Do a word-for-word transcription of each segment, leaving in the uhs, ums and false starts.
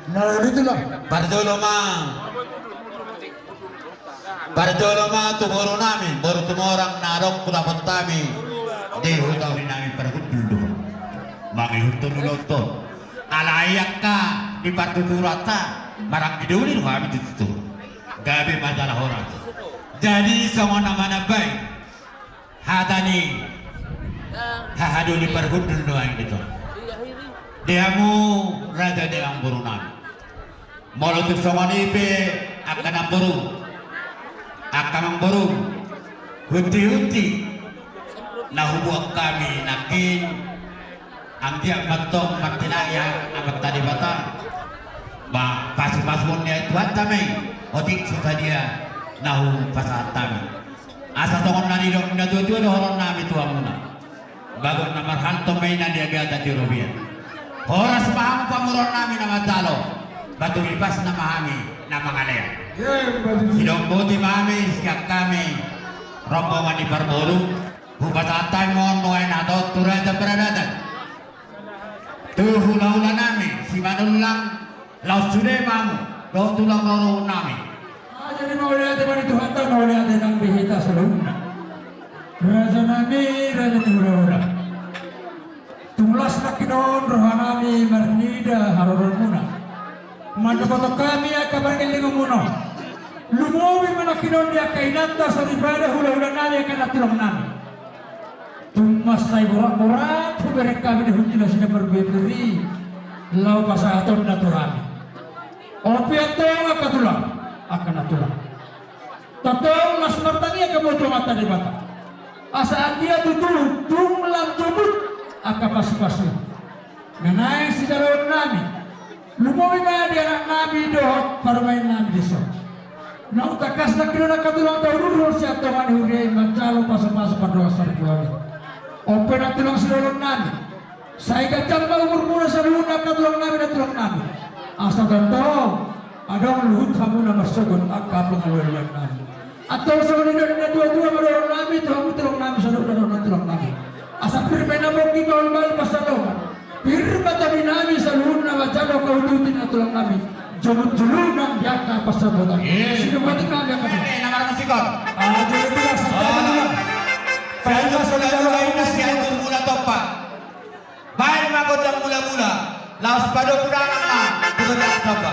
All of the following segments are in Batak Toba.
Nah, itulah. Parjolo ma. Parjolo ma tu boru nami, boru Tumorang na adong tu dapot nami. Di huta uli nami parhundul do. Mangihuthon ulaonta. Alai angka di partuturanta, maranggi doli do hami tu tutu. Gabe ma jala horas. Jadi songon na manambai. Hata ni hahadoli parhundul do ain dito. Di hamu raja di amboru nami. Molo tung songon i pe angka namboru, angka namboru, hunti-hunti na hubuat hami nangkin. Anggiat ma tong martinangi Amanta Debata. Ba pasu-pasuon ni Tuhanta ma i, otik so sadia na hupasahat hami. Asa songon na nidok ni natua-tua dohonon nami tu hamuna. Bagot na marhalto ma i na niagatan di robean. Horas ma hamu pamoruon nami na manjalo. Batu lipas nama hami na mangalean. Sidok boti ma hami sian hami rombongan ni parboru. Hupasahat hami ma on nuaeng hatop tu raja paradatan. Tu hula-hula nami Simanullang, laos sude ma hamu dohot tulang rorobot nami. Jadi mauliate ma di Tuhanta, mauliate nang di hita saluhutna. Raja nami, raja ni hula-hula. Tung las nangkin on roha nami marnida haroromuna. Mandapothon hami angka pangidoanmuna. Lumobi ma nangkin on di angka inanta soripada hula-hula nami angka natulang nami. Tung mansai borat-borat hubereng hami di hunti na sina parbue peri. Laho pasahaton na tu hami. On pe antong angka tulang, angka natulang. Tongtong las martangiang hamu tu Amanta Debata. Asa anggiat tutu tung lam jumut angka pasu-pasu. Na naeng sijaloon nami. Lumobi ma di anak nami dohot parumaen nami dison. Naung tangkas nangkin on angka tulang taulurhon sian tonga ni huria i manjalo pasu-pasu pardongan saripeon i. On pe na tulang sijaloon nami. Sai ganjang ma umurmuna saluhutna angka tulang nami, na tulang nami. Asa tongtong adong luhut hamuna marsogot angka pangalualuan nami. Antong songon i do na tua-tua ma dohonon nami tu hamu tulang nami saluhutna dohot na tulang nami. Asa pir ma ina pongki, bahul-bahul pansalongan. Pir ma tondi nami saluhutna manjalo haututi na tulang nami. Jumut julu nang di angka pansamotan. Sidung batik nami angka. Oke, nama nama sikon. Ah, jadi tidak sampai. Baen ma songon i, baen ma songon i, mula tompa. Baen ma gondang mula-mula, laos padomu damang ma tu gondang tompa.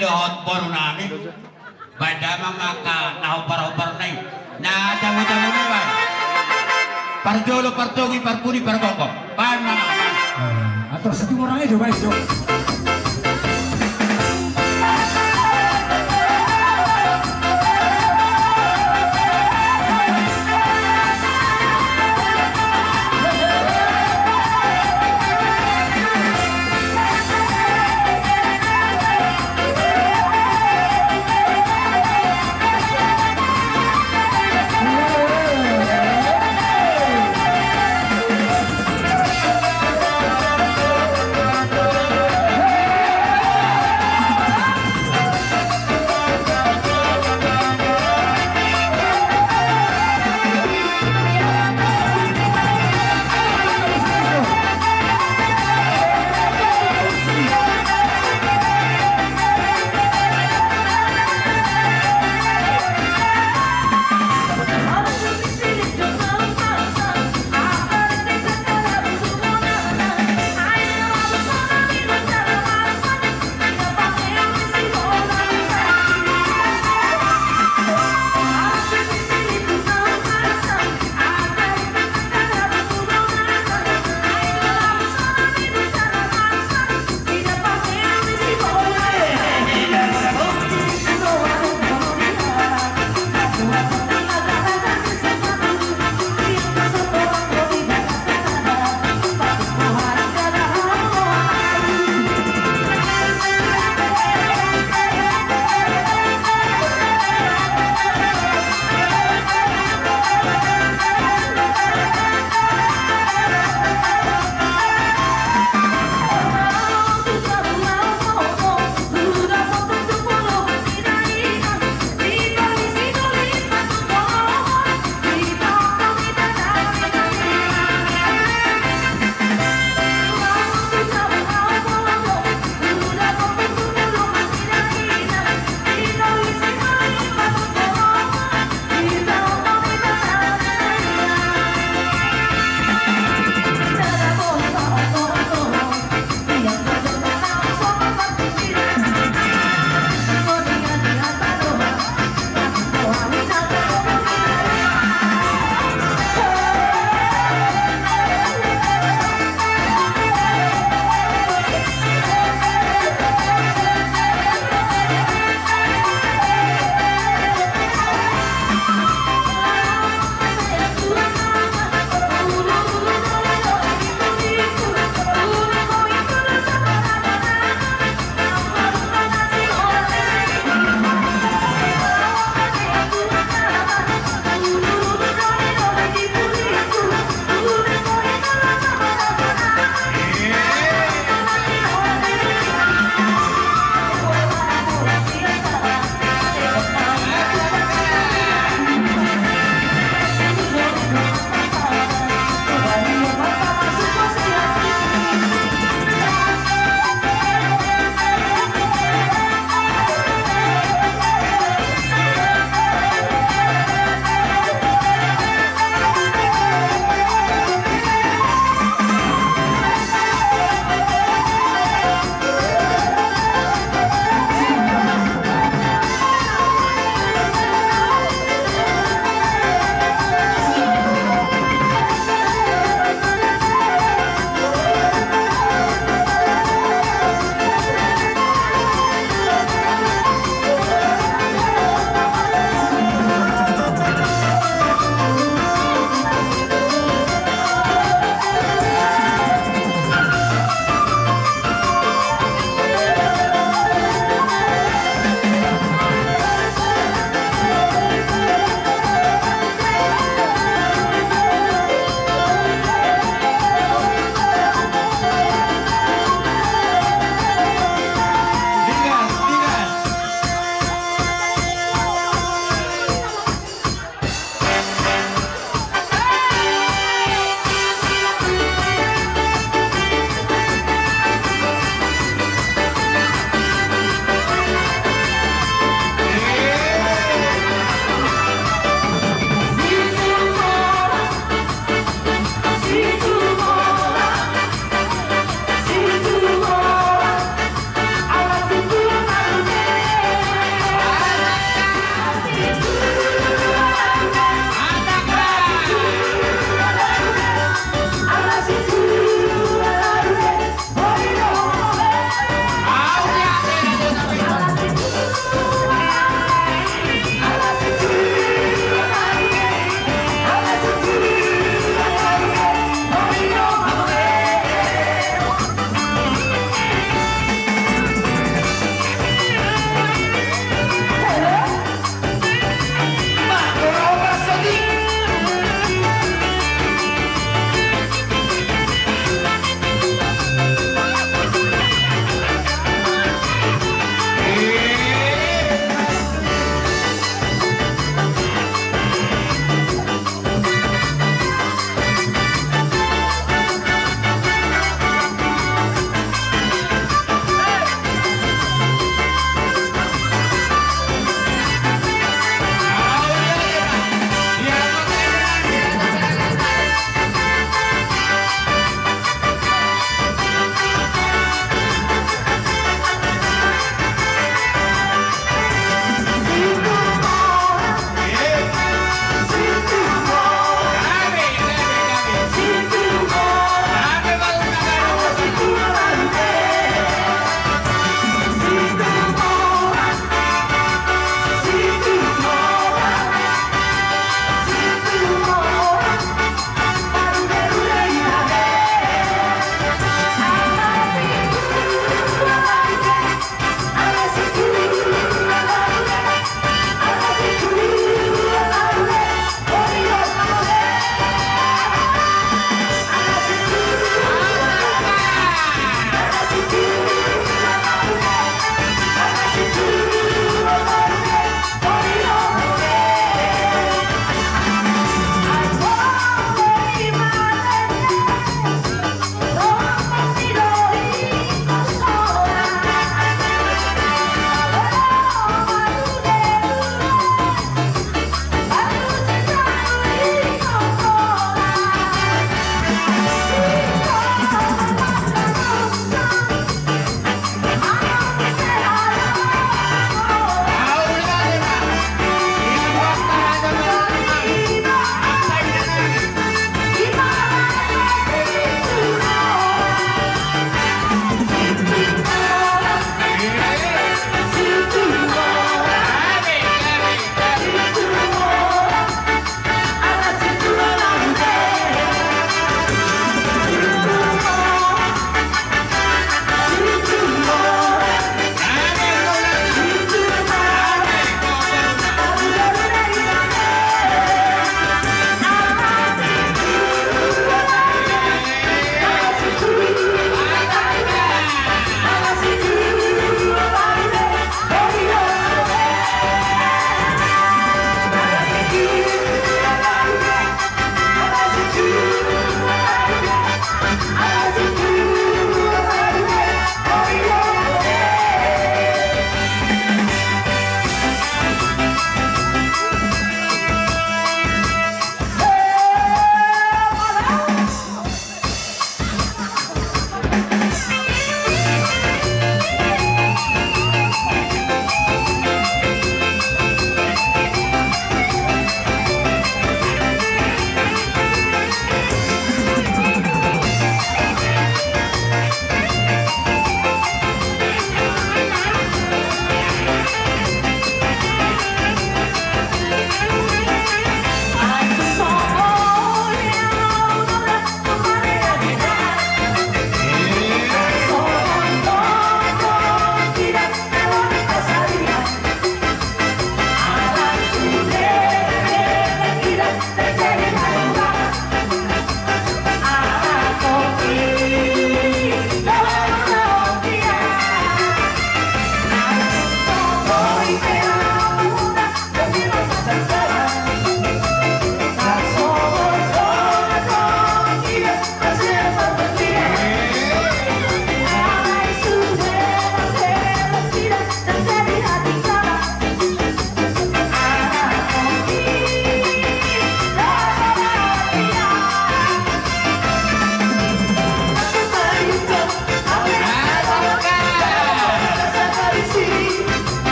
Dohot boru nami. Baen damang ma angka na hombar-hombar na i. Na jamu-jamu na i baen. Parjolo, partogi, parpudi, pargonggo. Baen ma. Atur situ orang itu baik jo.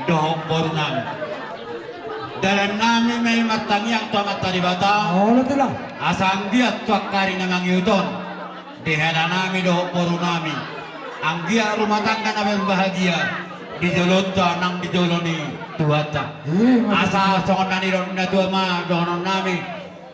dohot boru nami. Dalan nami ma i martangiang tu Amanta Debata. Olo, Tulang. Asa anggiat tu angka ari na mangihut on, di hela nami dohot boru nami, anggiat rumah tangga na berbahagia di jolonta nang di jolo ni Tuhanta. Asa songon na nidok ni na tua ma dohonon nami: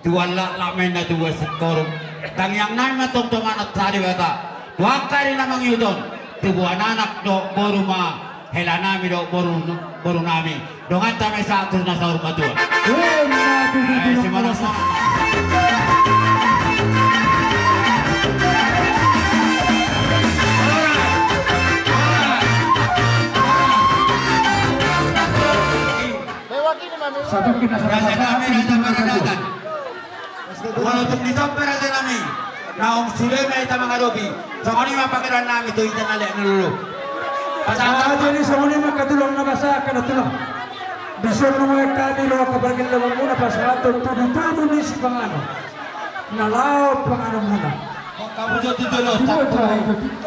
Tubuan laklak ma inna tubuan singkoru. Tangiang nami ma tong tu Amanta Debata, tu angka ari na mangihut on, tubuan anak dohot boru ma hela nami dohot boru, boru nami. Donganta ma i sahat tu na saur matua. Ima tutu. Ai, Tulang, simonang. Raja nami, raja paradaton. Molo tung dison pe, raja nami, naung sude ma hita mangadopi. Songon i ma pangidoan nami tu hita na leak na lolo. Pasahat. Jadi songon i ma, angka tulang na basa, angka na tulang. Dison nunga hami ro angka pargellengmuna pasahathon tudutudu ni sipanganon na laho panganonmuna. Hamu jo tu jolo,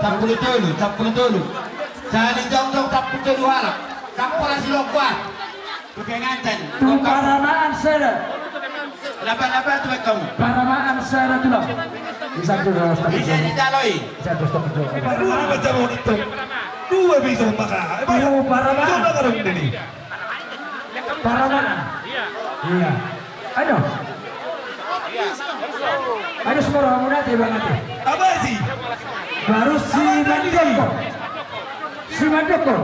sampulu tolu, sampulu tolu. Sahali jongjong sampulu tolu halak. Sampulu asi lokuan. Tu penganten. Tu paramaan sada. Laba-laba tu baen hamu. Paramaan sada, Tulang. Bisa tu dos tak. Bisa ditaloi. Bisa dos tak. Dua bisa monitor. Dua bisa maka. Tu paramaan. Coba kalau ini. Paramaan. Iya. Ayo. Ayo, semua orang muda, tiba nanti. Apa sih? Baru si Mandoko. Si Mandoko.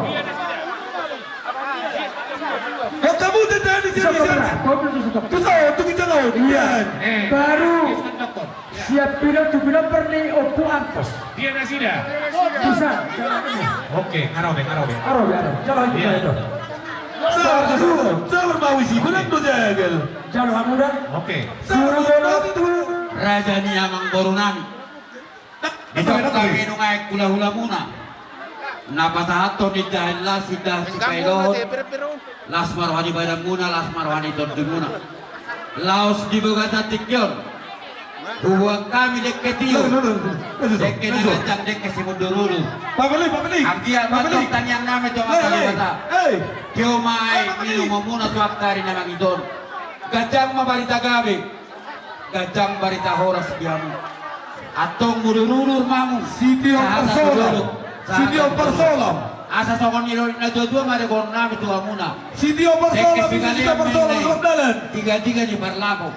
Kau kamu tetap di sini. Bisa, bisa. Kau bisa, bisa. Bisa, untuk kita kau. Iya. Eh. Baru. Siap pilot tu pilot perni Ompu Antos. Dia nasida. Bisa. Oke, arobe, arobe. Arobe, arobe. Jalan kita itu. Sabar, sabar, sabar, sabar, Pak Wisi. Benar tu jagal. Jalan, Pak Muda. Oke. Sabar, sabar, sabar. Raja ni amang boru nami. Di tongtong hami nunga aek hulahulamuna. Na pasahathon indahan las, indahan sipailohot. Las ma roha ni badanmuna, las ma roha ni tondimuna. Laos di bagasan tingki on, huboan hami dengke tio, dengke na ganjang, dengke simundur ulu. Anggiat ma tong tangiang nami tu Amanta Debata. Tio ma aek ni lomonmuna tu angka ari na mangihut on. Ganjang ma barita gabe. Ganjang barita horas di hamu. Antong mudurudur ma hamu. Sitio parsolam. Sitio parsolam. Asa songon nidok ni na tuatua ma dohonon nami tu hamuna. Sitio parsolam, sitio parsolam, sitio parsolam. Tiga-tiga ni parlapo.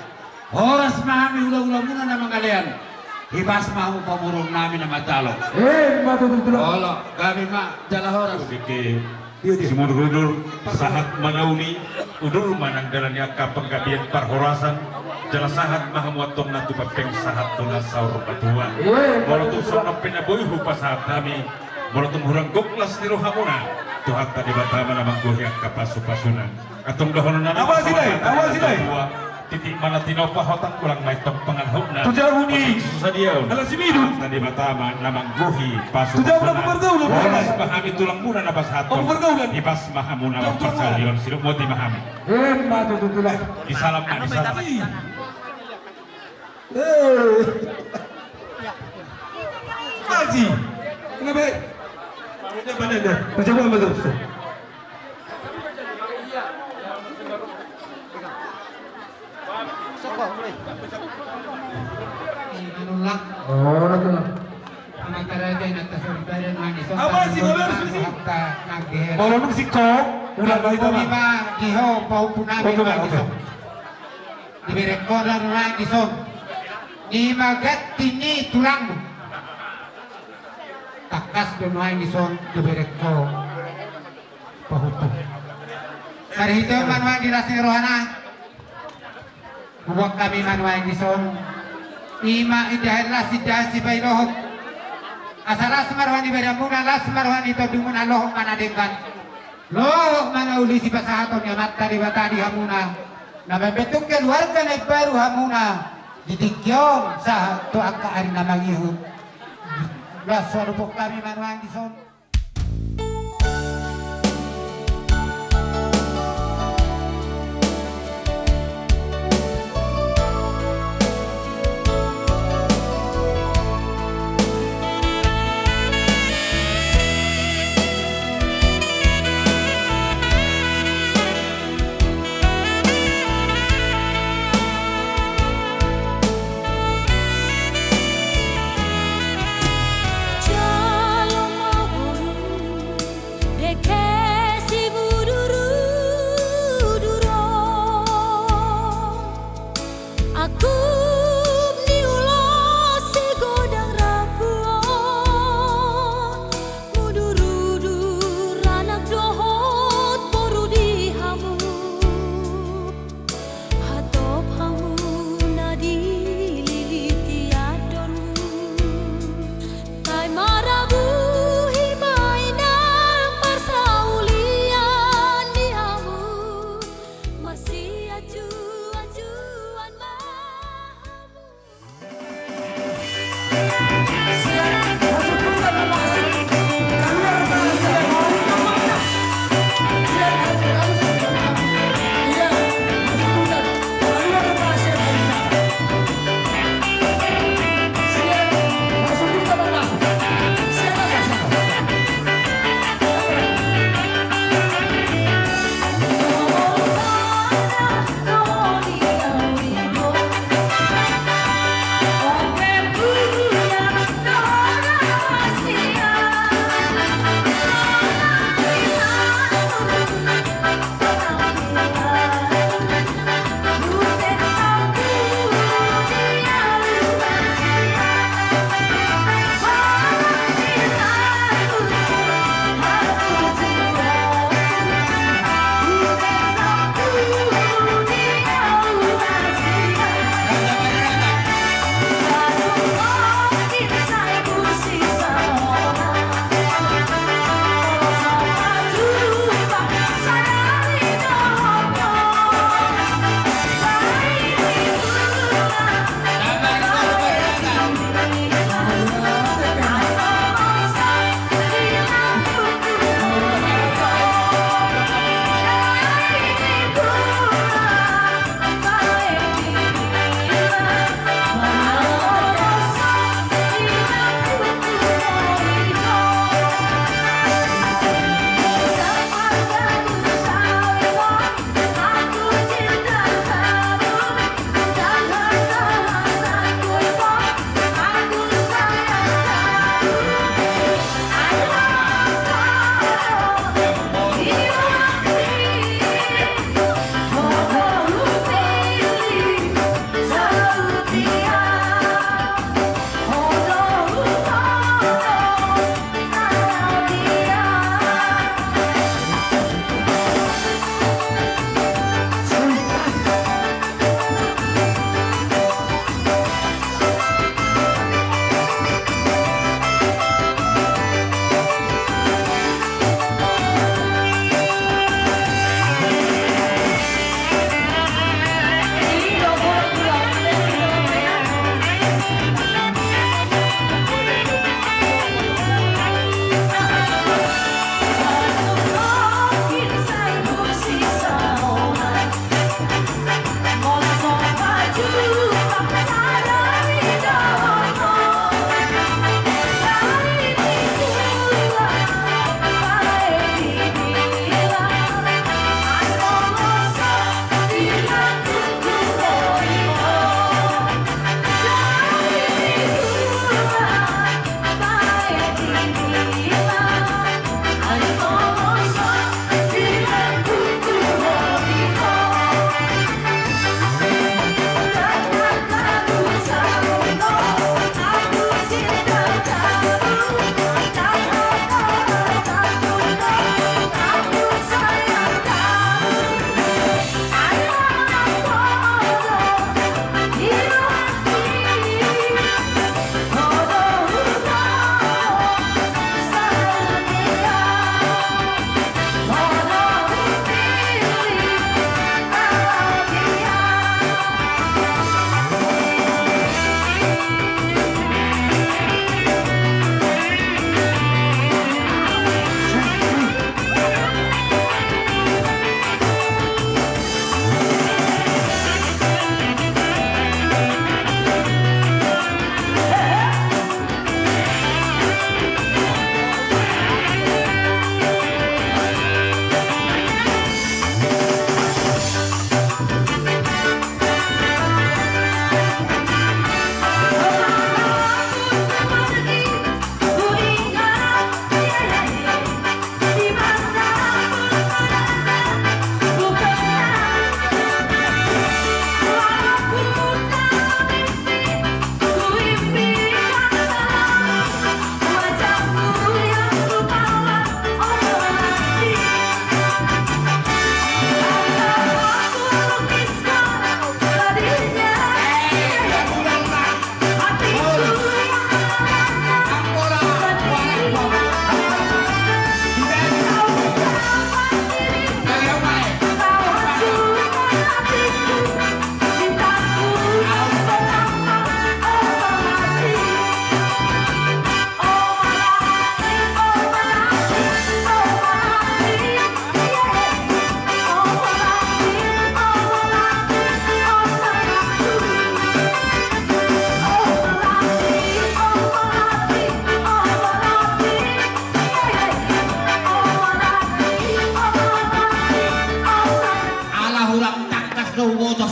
Horas ma hami hulahulamuna na mangalean. Hipas ma hamu pamoruon nami na manjalo. Eh, ima tutu, Tulang. Olo, gabe ma jala horas. Oke. Simudurudur, sahat ma na uli, udur ma nang dalan ni angka panggabean parhorasan, jala sahat ma hamu antong na tumpak pe sahat tu na saur matua. Molo tung songon on pe na boi hupasahat hami, molo tung hurang gok las ni rohamuna, Tuhanta Debata ma na manggohi angka pasupasuna. Antong dohonon nami. Apa sih, Dai? Apa sih, Dai? Titik ma na tinopa hotang, ulang ma i tong pangalahutna. Tu jabu ni. Susadiaon. Ala si Midu. Tadi pertama na manggohi pasu. Tu jabu na pamargaulan. Horas ma hami tulangmuna na pasahathon. Pamargaulan. Hipas ma hamu na parsaulion, sidok moti ma hami. Ima tutu, Tulang. Di salam ma, di salam. Eh. Aji. Kenapa? Udah pada dah. Baca apa tuh? Manulak. Oh, manulak. Amanta raja, inanta soripada, nuaeng dison. Apa sih, Bapak, harus misi? Molo nunga singkop, ulang lagi. Ima di ho pahompu nami, nuaeng dison. Dibereng ho do nuaeng dison. Ima ganti ni tulangmu. Tangkas do nuaeng dison dibereng ho. Pahutu. Marhite on ma nuaeng di las ni rohana. Huboan hami ma nuaeng dison. Ima indahan las, indahan sipailohot. Asa las ma roha ni badanmuna, las ma roha ni tondimuna, lohot ma na denggan. Lohot ma na uli sipasahaton ni Amanta Debata di hamuna. Na mambentuk keluarga na imbaru hamuna. Di tingki on sahat tu angka ari na mangihut. Las huboan hami ma nuaeng dison.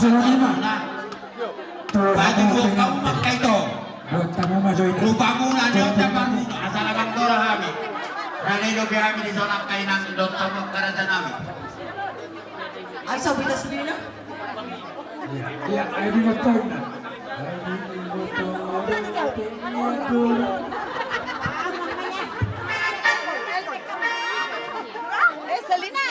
Tuhan ma. Tuhan ma. Batu buat kamu pakai to. Buat kamu ma join. Rupamu na nyo dapat. Asal abang tora hami. Rade dope hami di sonang kainan dot sama karaja nami. Ai sabi na sudina. Iya, iya, ai di motor na. Ai di motor. Eh, Selina.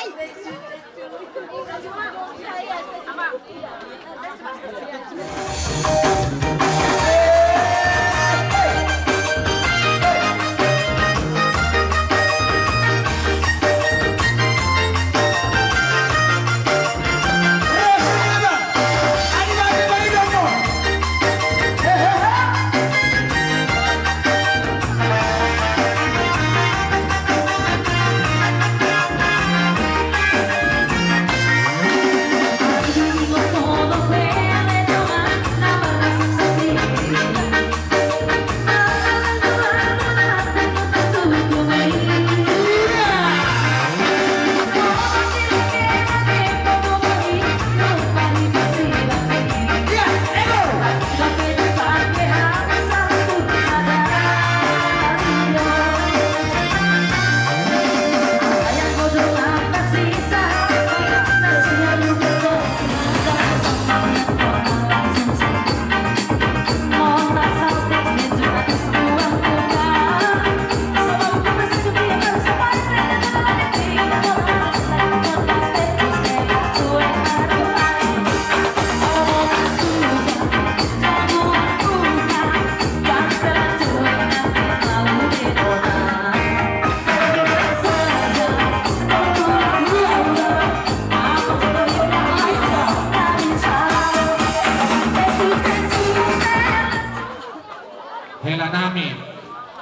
Hela nami,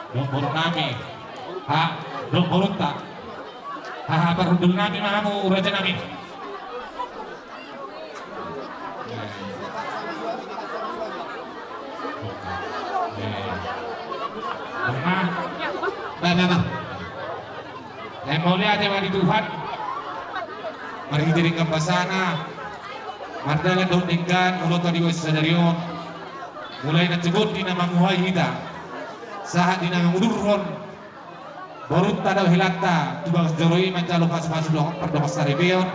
dohot boru nami, ha, dohot borunta, haha parhundul nami ma hamu raja nami. Nah, nah, nah. Naeng mauliate ma di Tuhan. Marhite denggan basana, mardalan dohot denggan molo tadi sadari on. Mulai na cogot di na manguhai hita, sahat di na mangudurhon borunta dohot helanta tu bagas joro i manjalo pasupasu dohot pardongansaripeon.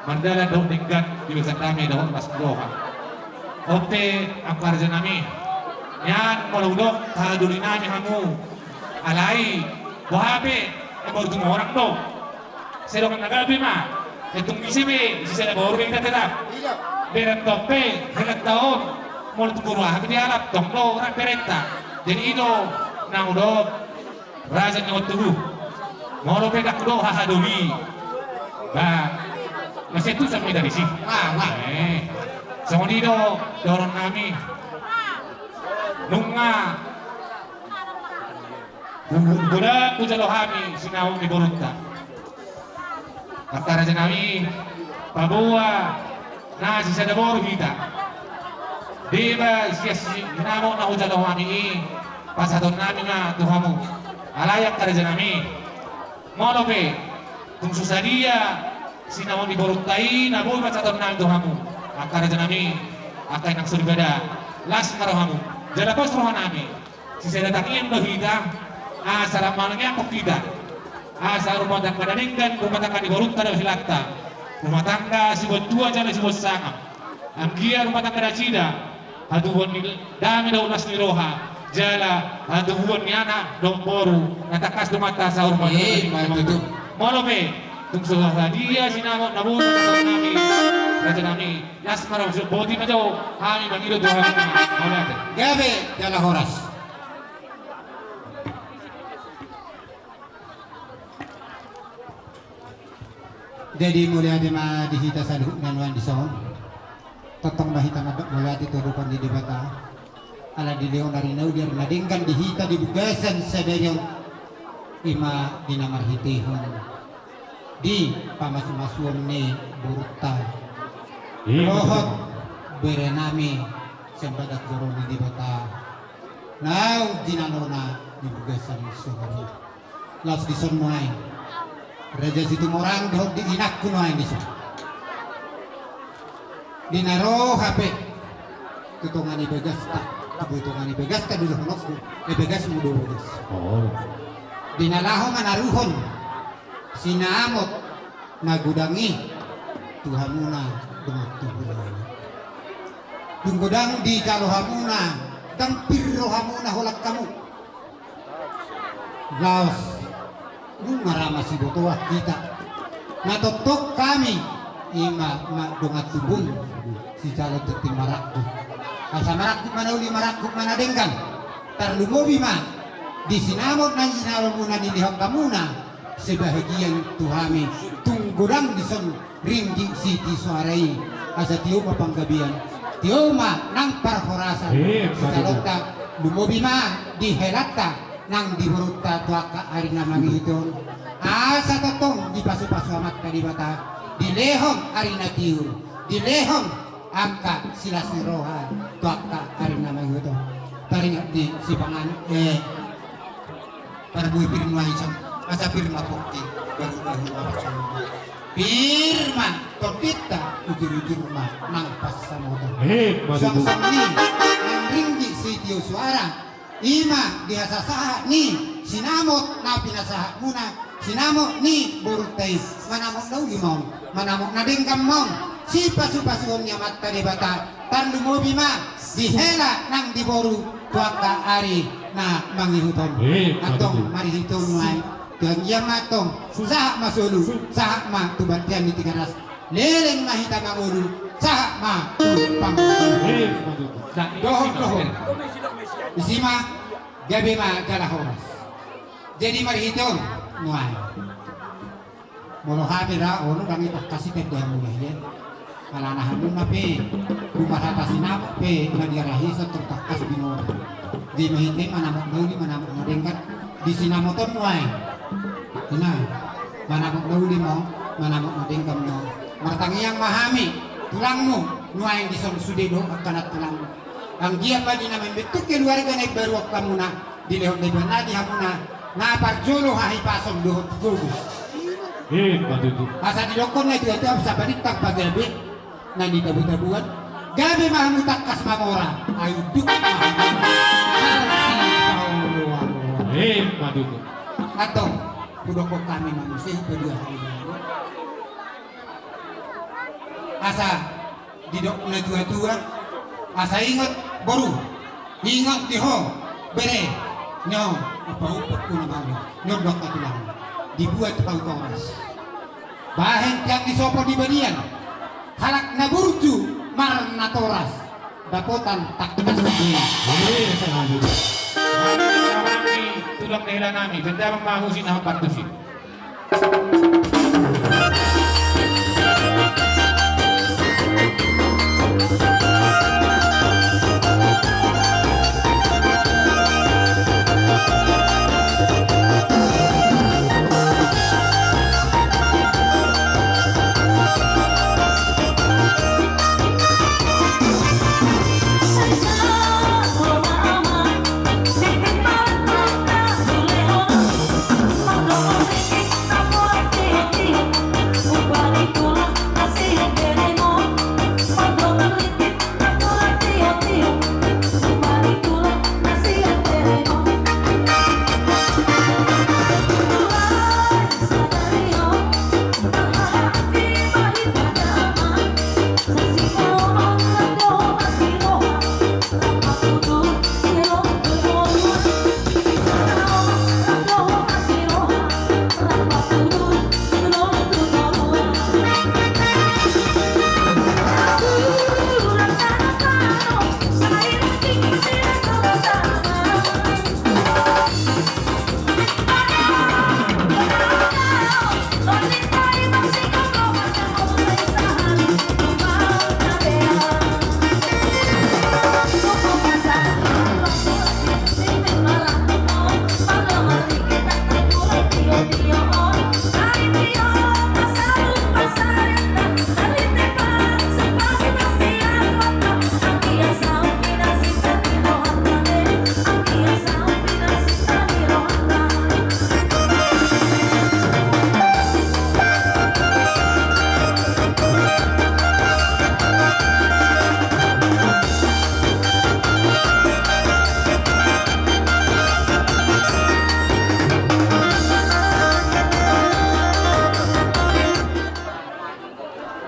Mardalan dohot denggan di bagasan dame dohot las ni roha. On pe angka raja nami, nian molo hudok hahadoli nami hamu. Alai boha pe, eh, boru Tumorang do. Sai dongan na gabe ma. Eh, tung ise pe, sisada boru do hita tetap. Bereng tong pe helanta on. Molo tung boru aha pe dialap tong do rap berengta. Jadi i do na hudok. Raja ni on tubu. Molo pe ndang hudok hahadoli, ba, masih tu sami dari si. Ah, wah. Eh, songon i do dohonon nami. Nunga godang hujalo hami sinamot ni borunta. Angka raja nami, paboa na sisada boru hita. Deba sian sinamot na hujalo hami i, pasahaton nami ma tu hamu. Alai angka raja nami, molo pe tung so sadia sinamot ni borunta i na boi pasahaton nami tu hamu. Angka raja nami, angka inang soripada, las ma rohamu jala pos roha nami. Sisada tangiang do hita, asa rap manangiangkon hita. Asa rumah tangga na denggan, rumah tangga ni borunta dohot helanta. Rumah tangga sibuat tua jala sibuat sangap. Anggiat rumah tangga nasida hatubuan ni dame dohot las ni roha, jala hatubuan ni anak dohot boru na tangkas do mata saur matua. Eh, ma tutu. Molo pe tung so sadia sinamot na boi pasahaton nami, raja nami. Las ma roha, boti ma jo hami mangido tu hami. Mauliate. Gabe jala horas. Jadi mauliate ma di hita saluhutna nuaeng dison. Tongtong ma hita mandok mauliate tu adopan ni Debata. Ala dilehon ari na uli, ari na denggan di hita di bagasan sadari on. Ima di na marhitehon di pamasumasuon ni borunta. Iya, dohot betul. Bere nami sian bagas joro ni Debata. Naung jinalona di bagasan sadari on. Laos dison nuaeng. Raja Situmorang dohot di inangku nuaeng dison. Di na ro hape tu tonga ni bagasta, tu tonga ni bagasta do dohononku, eh, bagasmu do bagas. Oh. Di na laho manaruhon sinamot na godang i tu hamuna dongan tubu nami. Dung godang dijalo hamuna, ndang pir rohamuna holan hamu. Laos nunga ra masibotoan hita. Na tongtong hami i ma, ma dongan tubum sijalo tintin marangkup. Asa marangkup ma na uli, marangkup ma na denggan. Tarlumobi ma di sinamot na jinalomuna dilehon hamuna sebahagian tu hami tung godang dison ringgit sitio soara i, asa tio ma panggabean, tio ma nang parhorasan. Eh, sisalonta, lumobi ma di helanta nang di borunta tu angka ari na mangihut on. Asa tongtong dipasupasu Amanta Debata, dilehon ari na tiur, dilehon angka silas ni roha tu angka ari na mangihut on. Taringot di sipangan, eh, parbue pir nuaeng, asa pir ma pongki, bahu-bahu ma pasombu. Pir ma tondinta, ujur-ujur ma nang pansamotan. Eh, suang songon i nang ringgit sitio soara, i ma di hasasahat ni sinamot na pinasahatmuna, sinamot ni borunta i, manamot na uli ma on, manamot na denggan ma on, sipasupasuon ni Amanta Debata, tarlumobi ma di hela nang di boru tu angka ari na mangihut on. Eh, antong, betul. Marhite on nuaeng, tu anggiat ma antong sahat ma solu, sahat ma tu bontean ni Tigaras. Leleng ma hita mangolu, sahat ma tu pangolu. Eh, betul. Dohot, dohot. Isi ma, gabe ma jala horas. Jadi marhite on nuaeng. Molo hami ra, olo, ndang i tangkas i tanda hamuna hian. Alana hamuna pe, dung marhata sinamot pe na diarahi, so tung tangkas binoan. Jadi marhite i, manamot na uli, manamot na denggan di sinamot on nuaeng. Ina, manamot na uli ma on, manamot na denggan ma on. Martangiang ma hami, tulangmu, nuaeng dison sude do angka na tulangmu. Anggiat ma di na mambentuk keluarga na imbaru angka muna, dilehon Debata di hamuna na parjolo hahipason dohot gogo. Eh, betul. Asa didokkon na tua-tua, sabalintang pagabe na nitabu-tabuan, gabe ma hamu tangkas mamora, ai unduk ma hamu marsipaolo-oloan. Eh, betul. Antong, hudokkon hami ma muse, hupedua hami. Asa didok na tua-tua, asa ingot boru, ingot di ho bere, nyo, apa umpuk ku na bali, nyo dok ka tulang, dibuat hau toras. Bahen tiang ni sopo di balian, halak na burju marnatoras, dapotan tangkas. Wih, sengaja. Kami, kami, tulang daerah kami, benda mamahusi na hampat tusi.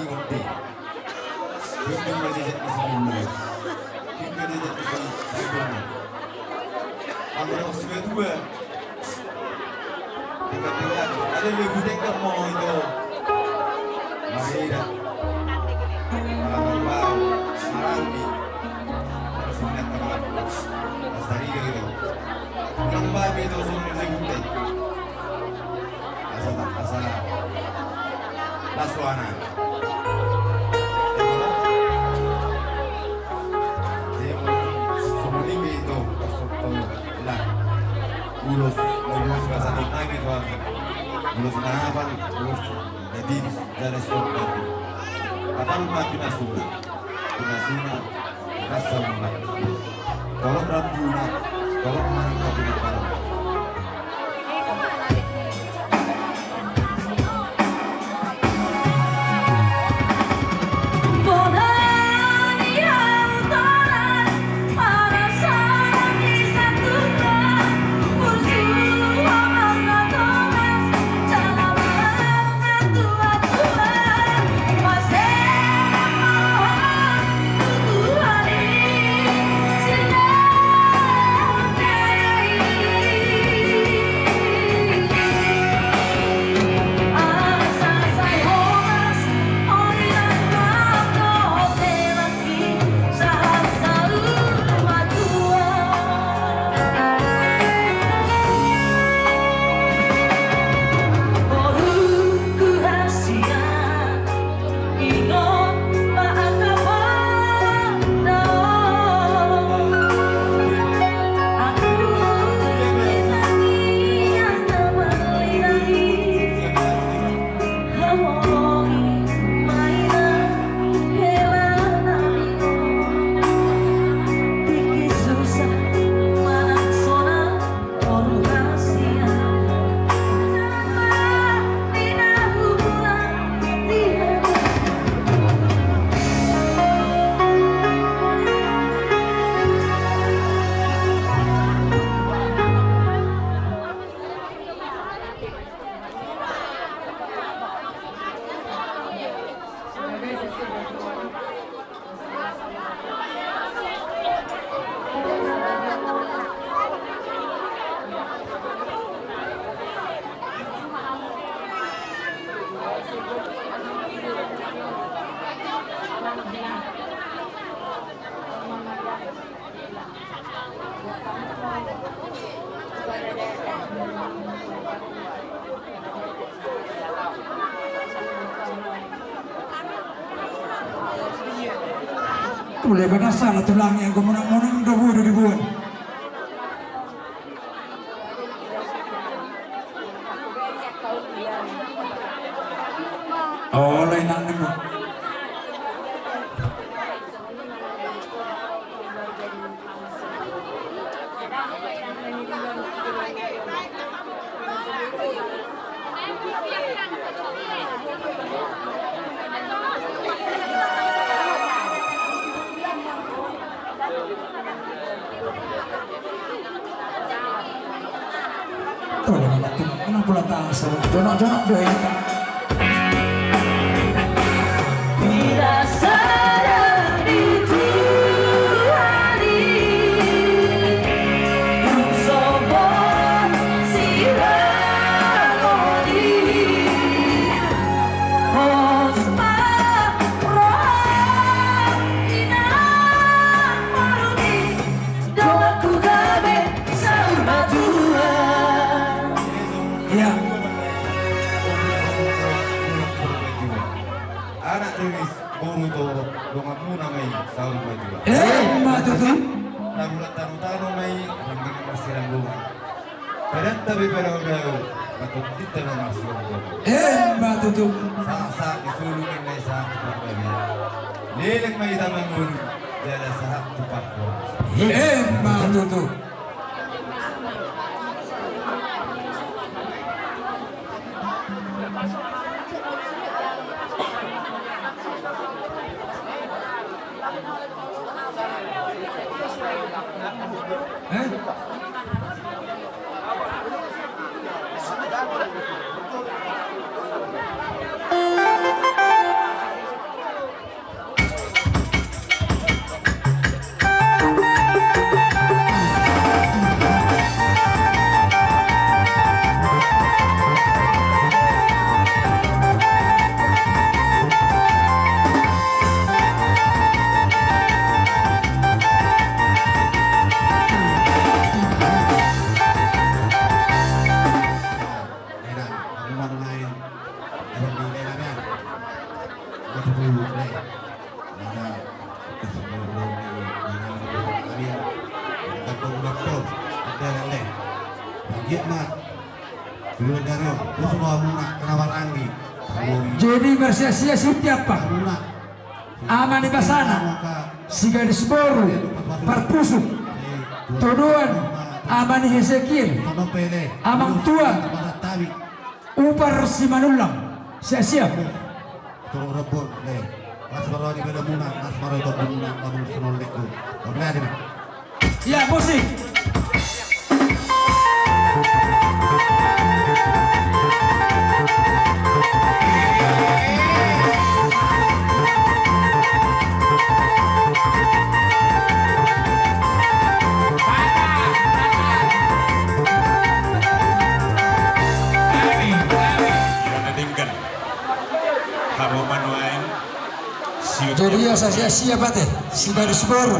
Ingot di. Hingga ma jejak ni si Bulu. Hingga jejak ni si Bulu. Anggo na maksudna dua. Tingkat-tingkat. Ada lebih tingkat mau itu. Marida. Marambau. Marambi. Harus ingat teman. Lestari gitu. Menang babi itu semua lebih tingkat. Asa tak asa. Las rohana. Jadi, songon i pe ito, pas waktu, nah, ulos, ulos bahasa Betawi, ulos na hafal, ulos jadi, jadi songon i. Apa lupa kita sudah? Pinasuna, rasa umat. Tolong rambuna, tolong manang kopi na tolong. Ule bana sala tulang yang gomonang-monang do bodo dibuat. Oh, lain nang nemu. Jonok-jonok do ya. Anak Riris, boru Toro, donganmuna ma i, saur matua. Eh, ma tutu. Tarulat tanu-tanu ma i, rangging marsiranggongan. Padanta be padao-dao, patondinta be marsiomboman. Emma tutu. Sahat-sahat ni solu ninna i sahat tu panggabean. Leleng ma hita mangolu, jala sahat tu parhorasan. Emma tutu. Jadi marsiasia si Tiapa, ama ni basana, si gadis boru, parpusuk, todoan ama ni Hesekiel, amang tua, Upar Simanullang, siap-siap. Torop rombon, le. Las ma roha ni badamuna, las ma roha ni badamuna, badamuna songon lengku. Oke, adi ma. Ya, musik. Ira na denggan. Hamu ma nuaeng. Jadi ia sa, sia, sia pate, si gadis boru,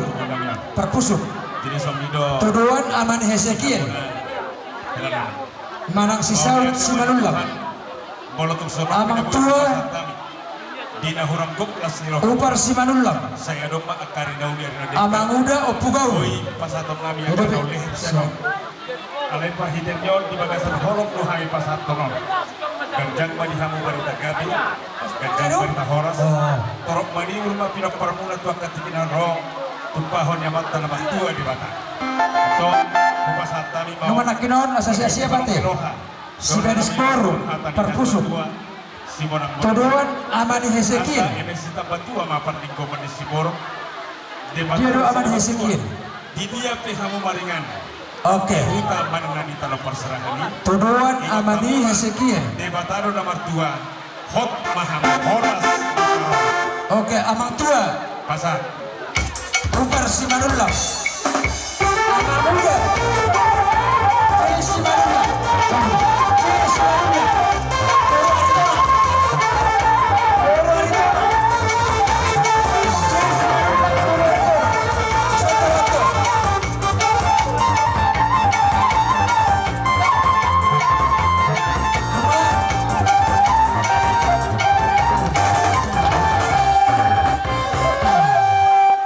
parpusuk. Jadi songon i do. Todoan ama ni Hesekiel. Manang si Saud Simanullang. Amang tua. Di na hurang gok las ni roha. Upar Simanullang. Sai adong ma angka ari na uli, ari na denggan. Amang uda Ompu Gaul. Oi, pasahaton nami angka na uli. Alai parhitean ni on di bagasan holong do hami pasahathon on. Ganjang ma di hamu barita gabe, ganjang barita horas. Torop ma niula ma pinomparmuna tu angka tingki na ro, tumpahon ni Amanta na martua Debata. Antong, hupasahat hami ma. Nunga nangkin on, asa sia-sia pate. Si gadis boru, parpusuk. Todoan ama ni Hesekiel. Asa eme sitamba tua ma parlinggoman ni siborok. Dia do ama ni Hesekiel. Di dia pe hamu maringan. Oke. Huta manang na di tano parserahan i. Todoan ama ni Hesekiel. Debata do na martua. Hot ma hamu horas. Oke, amang tua. Pasahat. Upar Simanullang. Amang tua. Upar Simanullang. Upar Simanullang.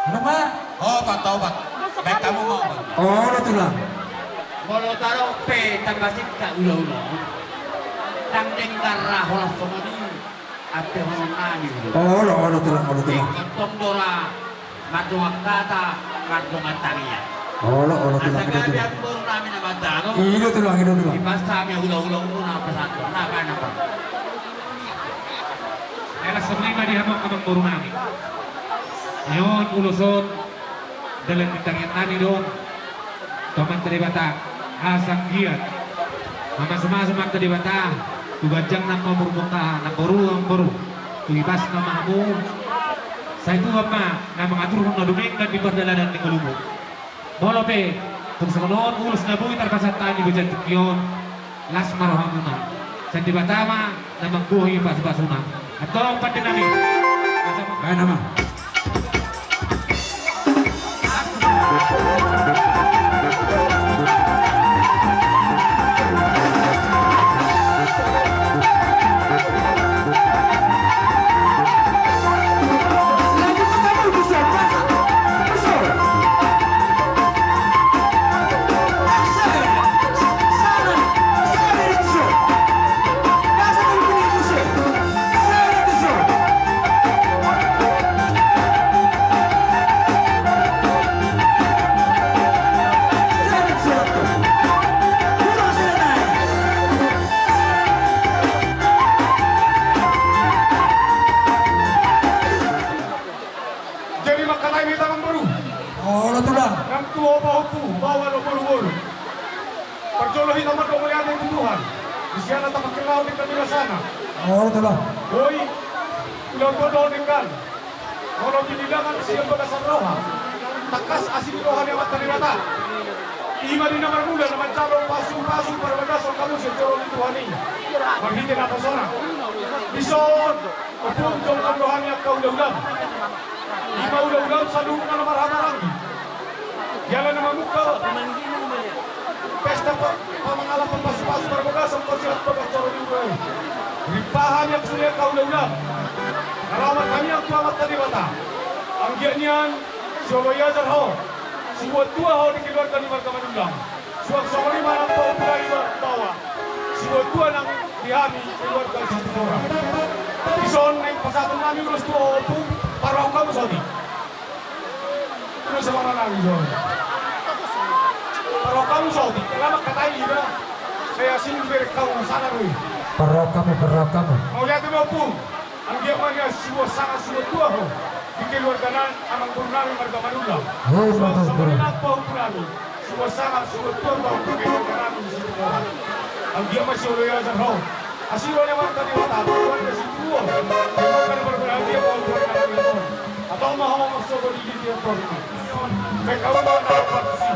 Nunga? Opat, opat. Baen hamu ma opat. Olo tulang. Molo tadok pe tamba singkat ulaon on, ndang denggan ra holan songon i. Ate holan nami. Olo, olo tulang, olo tulang. Ingkon tong do ra mardongan hata, mardongan tangiang. Olo, olo tulang, olo tulang. Asa gabe amang boru nami na mandano. I do tulang, i do tulang. Dipasahat hami ulaon, ulaonmuna pasahaton na baen hamu. Elas songon i ma di hamu amang boru nami. Nion ulos on. Dalan ni tangiang nami do on tu Amanta Debata, asa anggiat mamasu-masu ma Amanta Debata tu ganjang na umur muna, na boru, na boru, tu ibas na ma hamu. Sai Tuhan ma na mangaturhon na dumenggan di pardalanan ni ngolumu. Molo pe tung songon on ulos na boi tarpasahat hami di bagasan tingki on, las ma rohamuna. Sai Debata ma na manggohi pasu-pasuna. Antong pande nami. Baen nama. Amangboru. Olo tulang. Nang tu ho pahompu, baoa dohot boruboru. Parjolo hita mandok mauliate tu Tuhan. Di sian na tapangkilala denggan ni basana. Olo tulang. Boi ulaon dohot denggan. Molo bibilangan sian bagasan roha, tangkas asi ni roha ni Amanta Debata. I ma di na marmula na manjalo pasupasu parbagason hamu sian joro ni Tuhan i marhite naposona. Dison, ompung, jongjong do hami angka ulaulamu. I ma ulaulamu saluhutna na marhahamaranggi. Jala na mamungka pesta pa-, pamangalan pasupasu parbagason, pasupasu parbagason di ulaon i. Ripah hami angka sude angka ulaulamu. Na laho martangiang tu Amanta Debata. Anggiat nian sioloi ajar ho, sibuat tua ho di keluarga ni marga Manullang. Suang songon i ma nang pahompu nami baoa, sibuat tua nang di hami keluarga Situmorang. Dison naeng pasahaton nami ulos tu ho, ompung, parrohahon hamu saotik. Ulos ma nami jo. Parrohahon hamu saotik, ala mangkatai iba. Sai asing diberek hamu sada do i. Parrohahon hamu, parrohahon hamu. Mauliate ma, ompung. Anggiat ma nian sibuat sanga sibuat tua ho di keluarga nami, amangboru nami marga Manullang. Suang songon i nang pahompu nami, sibuat sanga sibuat tua ho di keluarga nami di Situmorang. Anggiat ma sioloi ajar ho. Asi roha ni Amanta Debata, Tuhan na situtu on. Tuhan na marbadia, Tuhan na marbadia. Antong ma ho marsogot di gigi on. Baik, hamu ma na partusi.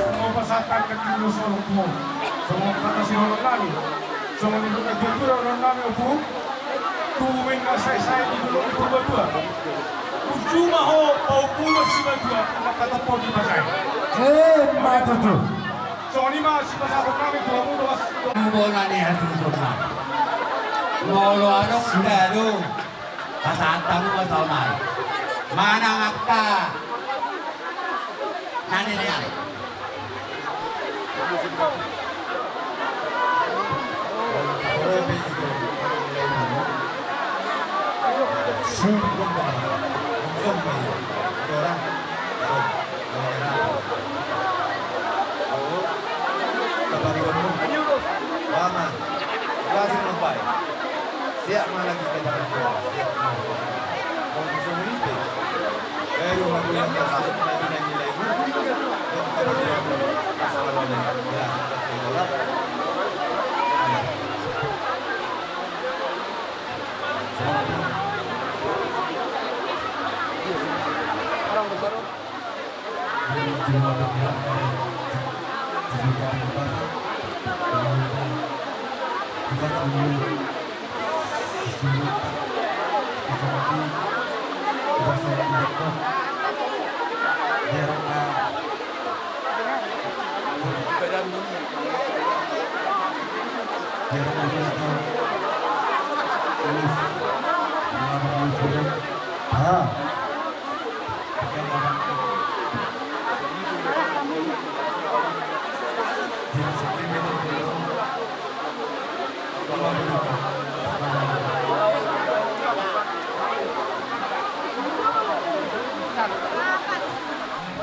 Songon pasahat nami tu ho, songon hata sihohot nami, songon nidok ni natuatua do dohonon nami, ompung. Tubu ma na saesae di dolok ni Purbatua. Burju ma ho pahompu, sibatua, na katompa di pasae. Emma tutu. Songon i ma sipasahaton nami tu hamu, dongan. Bona ni hasuhuton nami. Molo adong, suda do. Pasahat hamu ma saonari. Manang angka na nilehon. Siap ma lagi kita. Siap ma.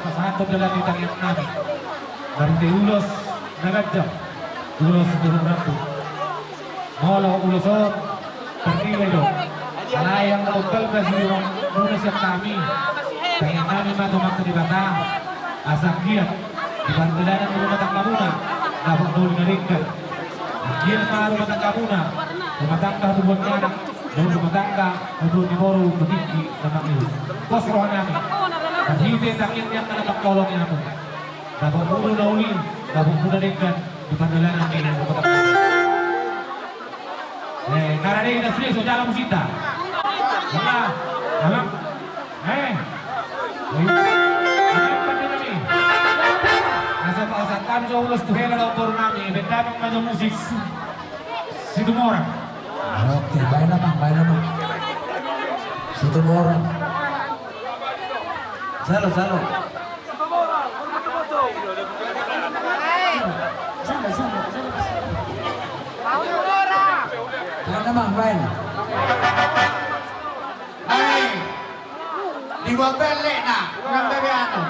Pasahathon do lae di tangiang nami. Marhite ulos na ganjang, ulos dohot rambu. Molo ulos on ternilai do, alai anggo umbalga siurupanmuna sian hami, tangiang nami ma tu Amanta Debata, asa anggiat di pardalanan ni rumah tanggamuna dapot na uli na denggan. Anggiat ma rumah tanggamuna rumah tangga hatubuan ni anak, dohot rumah tangga hatubuan ni boru tu tingki na mangido. Pos roha nami marhite tangiang ni angka na mangkaholongi hamu, dapot muna na uli, dapot muna na denggan di pardalanan ni rumah tangga. Eh, na rade hita sude so jala musikta. Manga, amang. Eh. Amang, pandai nami. Asa pasahat hami jo ulos tu hela dohot boru nami, baen damang ma jo musik. Situmorang. Oke, baen damang, baen damang. Situmorang. Jalo, jalo. Baen damang, baen. Baen. Dibuat belle na, nang bebe anu.